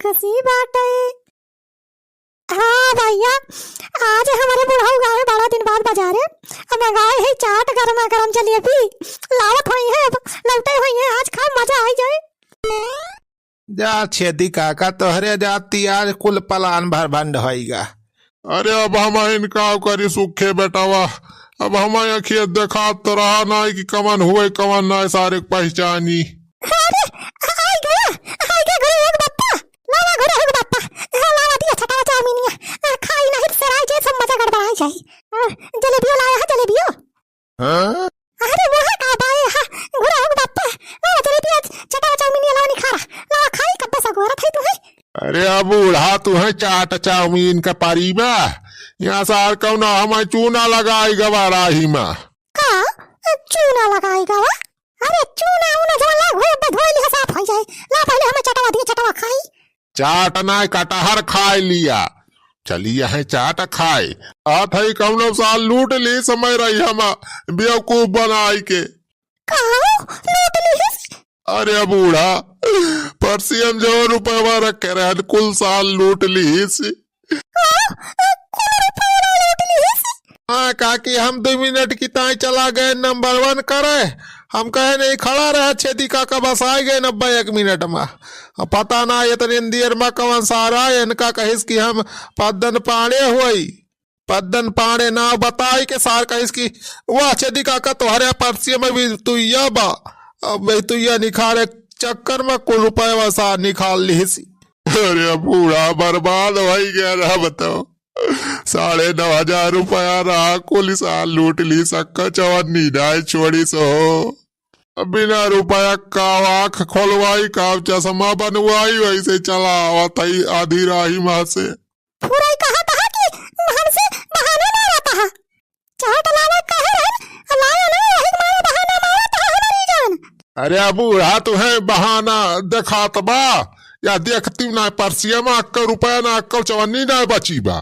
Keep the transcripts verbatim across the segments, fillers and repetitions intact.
हंसी बाटे। हाँ भैया, आज हमरे बुढ़ऊ गए बड़ा दिन बाद बाजारे, अब मंगाए है चाट, गरमा गरम जलेबी, लावत होइहैं, अब लौटे होइहैं, आज खाए मजा आई जाए। जा छेदी काका, तोहरे जाती आज कुल पलान भरभंड होइगा। अरे अब हम इनका करी सुखे बेटवा, अब हम अखिया देखात तो रहा नाई कि कवन हुए कवन नाई सारे के पहचानी। अरे, आई गया, आई गया गुरु एक बप्पा, लावा गुरु एक बप्पा, हाँ, लावा दिया छटावा चाउमीनिया, आ, खाई नहीं तो सराय जे सब मजा गड़बड़ाई जाई। हाँ, जलेबियो लाया है, जलेबियो। हाँ? अरे वो है का बाए, हाँ, गुरु एक बप्पा, लावा जलेबियो, छटावा चाउमीनिया लावा निखारा, लावा खाई कब्बे से गोरत है तू है। अरे अब बूढ़ा तू है चाट चाउमीन का पारी बा, यहाँ सार कौन हमें चूना लगाई गवा राही मा। का? चूना लगाई गवा? अरे चूना ऊना जवन लाग होए, अब्बे धोए लिहा साफ हो जाए। ला पहले हमें चटवा दिए, चटवा खाई। चाट ना, कटहर खाए लिया। चलिए है चाट खाए। आत है कौनो साल लूट ली समय रही हम बेवकूफ बनाई के। का? लूट ली? अरे बूढ़ा, पर्सियम जो रुपया रखे रहन कुल साल लूट लीस। हाँ, कुल रुपया लूट लीस। हाँ काकी, हम दो मिनट की ताई चला गए नंबर वन करे। हम कहे नहीं खड़ा रहा छेदी काका, बस आ गए नब्बे एक मिनट में। अब पता ना इतने देर में कौन सारा इनका कहिस कि हम पद्दन पाड़े हुई। पद्दन पाड़े नाव बताई के सार कहिस कि वाह छेदी काका, तोहरे पर्सिया में भी तुइया बा। अब भी तुइया निखारे चक्कर में कुल रुपया सार निखाल लिहिस। अरे बूढ़ा बर्बाद होई गया रहा, बताओ। साढ़े नौ हजार रुपया रहा, कुल सार लूट ली, सक्का चवन्नी नाय छोड़ी सो। अब बिना रुपया का आँख खोलवाई, का चश्मा बनवाई, वैसे चला आवत है आधी राही मा से। पूरा ही कहा था कि हमसे बहाना मारा था। चाट लावे कहे रहन, लाया नहीं, वही मारे बहाना मारा था हमारी जान। अरे बूढ़ा, तुहे बहाना देखात बा, या देखती ना पर्सिया मा अक्कल रुपया ना अक्कल चवन्नी ना बची बा।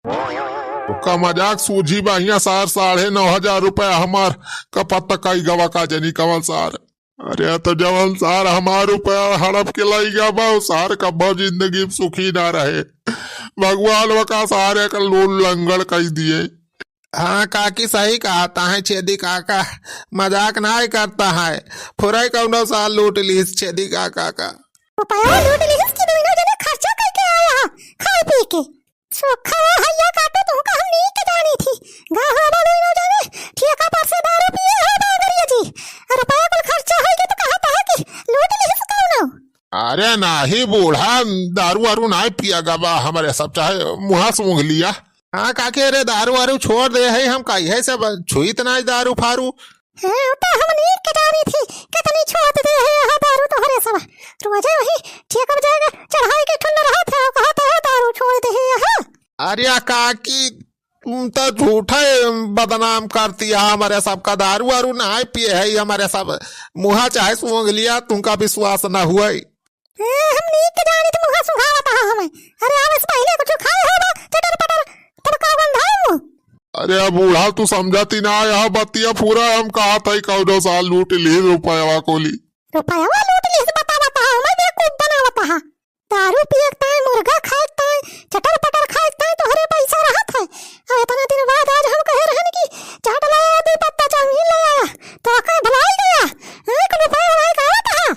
ओका मजाक सूझी बा, हियाँ सार साढ़े नौ हजार रुपया हमार कपत कई गवा का जनी कवन सार। अरे तो जवन सार हमार रुपया हड़प के लई गवा बा, उ सार कब्बो जिंदगी में सुखी ना रहे। भगवान वका सारे का लूल लंगड़ कई दिए। हाँ काकी, सही कहा ताहे छेदी काका, मजाक नाय करता है। फुरई कौनो सार लूट लीस छेदी काका का। रुपया लूट लीस कि दोनों जने खर्चा करके आया है, खाए पी के। सुखवा हैया काटो, तुमका हम नीक जानी थी। गा हो बाबू, इनो जाने ठेका पर से दारू पिए हो बागरिया जी। रुपया कुल खर्चा होई गया तो कहा था कि लूट लिहिस कौनो। अरे नाही बूढ़ा, दारू वारू नाही पिया गवा हमरे सब, चाहे मुहा सूंघ लिया। हाँ काकी, अरे दारू वारू छोड़ दे है, हम कही है सब छुइत नाही दारू फारू। हाँ, तो हम नीक जानी थी, कितनी छोट दे है यहाँ दारू तोहरे सब। रोजे वही ठेका पर जाएगा, चढ़ाई के ठुल्ला रहा था, कहा था दारू छोड़ दे है यहाँ। अरे काकी, तुम तो झूठा बदनाम करती है हमारे सब का, दारू वारू ना पिए है हमारे सब, मुहा चाहे सूंघ लिया, तुमका विश्वास ना हुआ। ए, हम नीक जानी थी मुहा सुंघावत हा हमें। अरे हम इस पहले कुछ खाए होगा, चटर पटर, तब का गंधाए मुँह। अरे अब बूढ़ा तू समझती ना, यह बतिया पूरा हम कहा था कौनो साल लूट ली रुपया कोली। रुपया लूट ली से बतावत हा, हमें बेवकूफ बनावत हा। दारू पिए के ताई, मुर्गा खाए के ताई, चटर पटर खाए के ताई तोहरे पैसा रहत है। अब इतना दिन बाद आज हम कहे रहन कि चाट लाया, दो पत्ता चाउमीन लाया, तो का भुलाई गया? एक रुपया उड़ाए का आवत हा?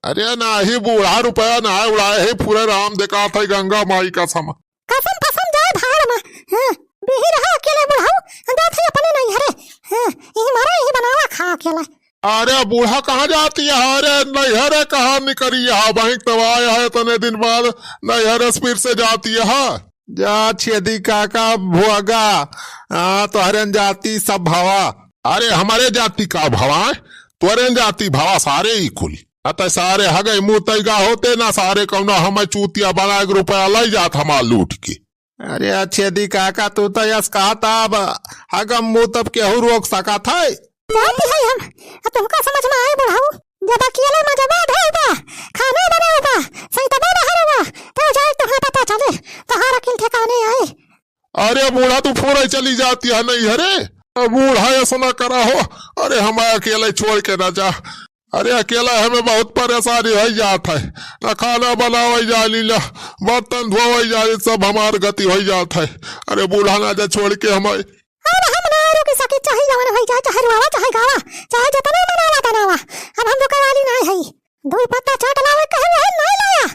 अरे नाही बूढ़ा, रुपया ना उड़ाए है, पूरा राम देखा था गंगा माई का समा। कसम फसम जाए भाड़ में। हाँ, बिही रहा अकेले बुढ़ऊ, जात है अपने नैहरे। हाँ, यही मारा, यही बनावा खा अकेला। अरे बूढ़ा कहाँ जाती है? अरे नैहरे कहाँ निकरी है? वहीं तो आया है इतने दिन बाद, नैहरे से फिर से जाती है। जा छेदी काका भोगा, हाँ, तोहरे न जाती सब भवा। अरे हमारे जाति का भवा है? तोरे न जाति भवा सारे ही कुल। अतः सारे हगई मुतैगा होते ना सारे कौनो हमें चूतिया बनाए के रुपया लई जात हमार लूट के। अरे छेदी काका, तू तो यस कहता अब हगम मुतब केहू रोक सकत है? जाती है हम, अब तुमका समझ में आए बुढ़ऊ, जब अकेले मजबा धोबा, खाना बनाबा, सही तबा बहरबा, तो जाए तुम्हें पता चले, तोहार अकिल ठिकाने आए। अरे बूढ़ा, तू फोड़े चली जाती है नैहरे। अब बूढ़ा ऐसा ना करा हो। अरे हमें अकेले छोड़ के ना जा। अरे अकेला हमें बहुत परेशानी होइ जात है, न खाना बनावइ जानी, न बर्तन धोवइ जानी, सब हमार गति होइ जात है। अरे बूढ़ा ना जा छोड़ के हमें। अब हम ना रुक सकी, चाहे जवन होइ जाए, चाहे रोवा, चाहे गावा, चाहे जितना मनावा तनावा, अब हम रुके वाली नाहीं है। दुइ पत्ता चाट लावे कहे रहे, नाहीं लाया।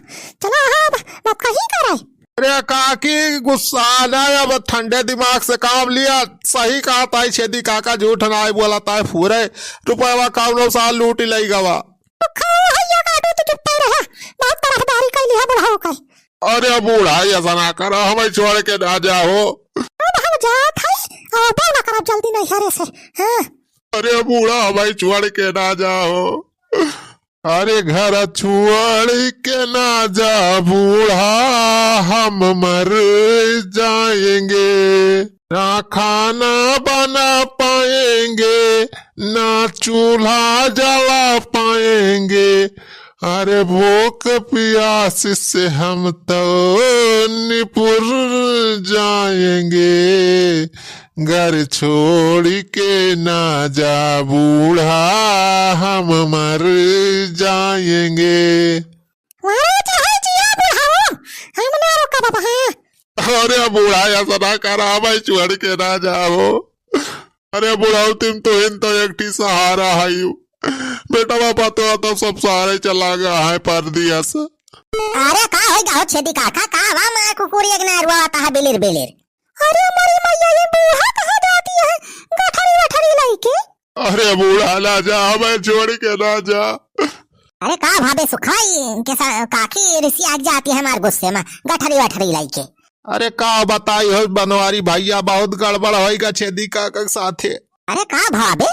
चला अब बात कहीं करे। अरे काकी गुस्सा ना, अब ठंडे दिमाग से काम लिया। सही कहत है छेदी काका, झूठ नाहीं बोलत है, पूरे रुपयवा कौनो साल लूटि लइ गवा। तो खाओ है या काटो तो चुप्पे रहा, बहुत तरफदारी कइली है बुढ़ाऊ का। अरे बूढ़ा ऐसा ना करा, हमें छोड़ के ना जाओ। अब हम जात है, अब ना करब जल्दी नैहरे से। हाँ। अरे बूढ़ा हमें छोड़ के ना जाओ। अरे घर छोड़ के ना जा बूढ़ा, हम मर जाएंगे। ना खाना बना पाएंगे, ना चूल्हा जला पाएंगे। अरे भूख प्यास से हम तो निपुर जाएंगे। घर छोड़ के ना जा बूढ़ा, हम मर जाएंगे। अरे चाहे जिया बुढ़ाऊ, हम ना रोकब अब, हाँ। अरे बूढ़ा ऐसा ना करा, हमें छोड़ के ना जाओ। अरे बुढ़ाऊ, तुम तो इन तो एक ठी सहारा है यू। बेटवा पतोह तो सब सारे चला गया है परदेस। अरे का होइ गवा हो छेदी काका, का वा माँ कुकुर एक ना रुआता है बिलिर बिलिर। अरे मोरी मैया, ये बूढ़ा कहाँ जाती है गठरी वठरी लइके? अरे बूढ़ा ना जा, हमें छोड़ के ना जा। अरे का भावे सुखाई के सा-, काकी रिसियाइ जाती है हमार गुस्से में, गठरी वठरी लइके। अरे का बताई हो बनवारी भइया, बहुत गड़बड़ होइगा छेदी काका के साथे। अरे का भावे?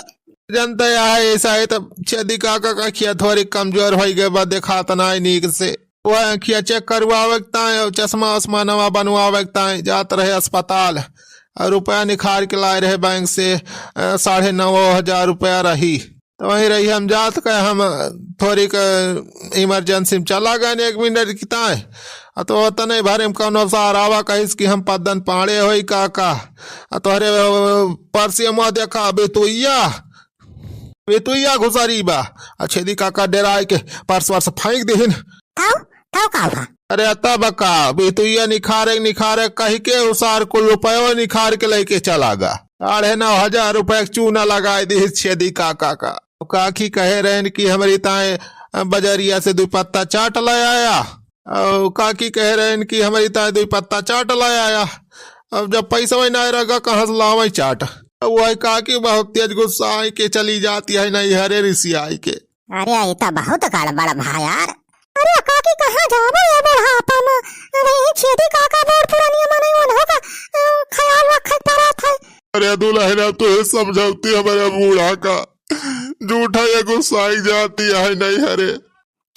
जनते है ऐसा है तो छेदी काका का अँखिया थोड़ी कमजोर होइ गए बा, देखात नाहीं नीक से। वह अँखिया check करवावे के ताईं और चश्मा उश्मा नवा बनवावे के ताईं जात रहे अस्पताल और रुपया निखार के लाए रहे बैंक से, अ, साढ़े नौ हजार रुपया रही। तो वहीं रही हम जात के हम थोड़ी क emergency में चला गए एक मिनट की ताईं। आ तो तने भरे में कौनो सार आवा कहिस कि हम पद्दन पाड़े होई काका। आ तोहरे, अ, पर्सिया मुँह देखा बितुइया, बितुइया घुसरी बा। आ छेदी काका डेराइ के पर्स वर्स फेंक दिहिन। तौ, तौ का हुआ? अरे तब का, बितुइया निखारे, निखारे कहि के उ सार कुल रुपयो निखार के लइके चला गा। साढ़े नौ हजार रुपया के चूना लगाइ दिहिस छेदी काका का। काकी कहे रहेन कि हमरी ताईं बजरिया से दुइ पत्ता चाट लइ आया। और काकी कहे रहेन कि हमरी ताईं दुइ पत्ता चाट लइ आया। अब जब पैसा वही नाहीं रहा, कहाँ से लावइ चाट? अब वही काकी बहुत तेज गुस्सा आइ के चली जाती है नैहरे रिसियाइ के। अरे, ई त बहुत गड़बड़ भा यार। अरे काकी, कहाँ जाबो ये बुढ़ापा में? अरे, ई छेदी काका बूढ़ पुरानिया मनई, उन्हों का, अ, ख्याल रखे के पड़त है। अरे दुलहिन, अब तू ही समझौती हमरे बूढ़ा का। झूठा ये गुस्साई जाती है नैहरे।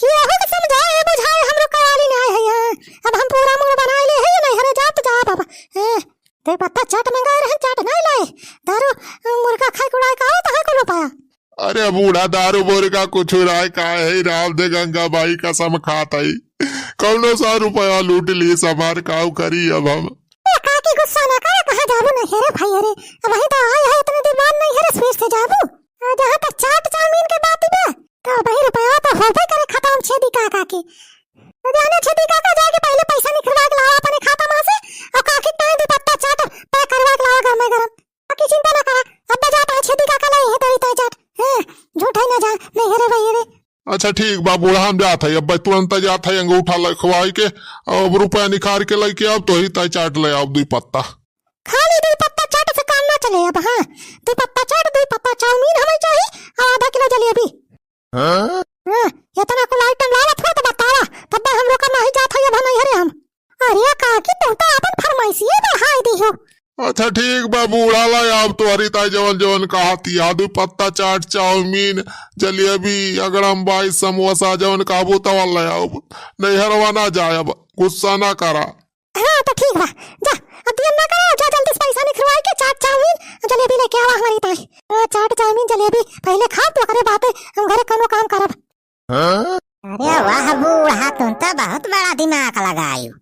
केहू के समझाए बुझाए हमरो कवाली ना है यहाँ। अब हम पूरा मूड बनाए ले है, नैहरे जात जाब अब। हैं, ते पत्ता चाट मंगाए रहे, चाट नहीं लाए। दारू, अ, मुर्गा खाए के उड़ाए का आवत है कुल पाया। अरे बूढ़ा, दारू मुर्गा कुछ उड़ाए का है, राम दे गंगा माई कसम खात है। कौनो सा रुपया लूट ली, समार काऊ करी अब हम। ए काकी, गुस्सा ना करे, कहाँ जाबू नैहरे भाई रे? अब वहीं तो आए है, इतने दिन बाद नैहरे फिर से जाबू। आ, जहाँ तक चाट चाउमीन के बात बा, तो वही रुपया तो होबे करे खत्म छेदी काका के। तो जाने छेदी काका जाके पहले पैसा निकलवा के लावा अपने खाता में से, और काकी ताईं दुपट्टा चाट pack करवा के लावा गरमे गरम। बाकी चिंता ना करा, अब जात है छेदी काका लाई है तोरी ताईं चाट। हाँ, झूठ है ना जा, नैहरे भाई रे। अच्छा ठीक बा बूढ़ा, हम जात है, अब तुरंत जात है, अंगूठा लिखवाई के, अब रुपया निकाल के लेके आब, तोही ताईं चाट ले आब दुई पत्ता। खाली दुई पत्ता चाट से काम ना चले अब, हाँ, दुई पत्ता चाट, दुई पत्ता चाउमीन हमें चाही, और आधा किलो जलेबी। हाँ? हाँ, इतना कुल item लावत हो तो बतावा, तब हम लोग का नहीं जात है अब नैहरे हम। अरे काकी, तू तो अपन फरमाइशिये बढ़ाई दी हो। अच्छा ठीक बा बूढ़ा, ला अब तोहरी ताईं जवन जवन कहती है, दुई पत्ता चाट, चाउमीन, जलेबी, अगड़म बाई, समोसा, जवन कहबू तवन ले आउब। नैहरवा ना जायब, गुस्सा ना करा। हाँ तो ठीक बा, जा, अब दियन ना करा, जा जल्दी से पैसा निकलवाई के चाट, चाउमीन, जलेबी लेके आवा हमारी ताईं। हाँ, चाट, चाउमीन, जलेबी पहले खाब तो ओकरे बाते हम घरे कौनो काम करब। हाँ? अरे वाह बूढ़ा, तुम तो बहुत बड़ा दिमाग लगायू।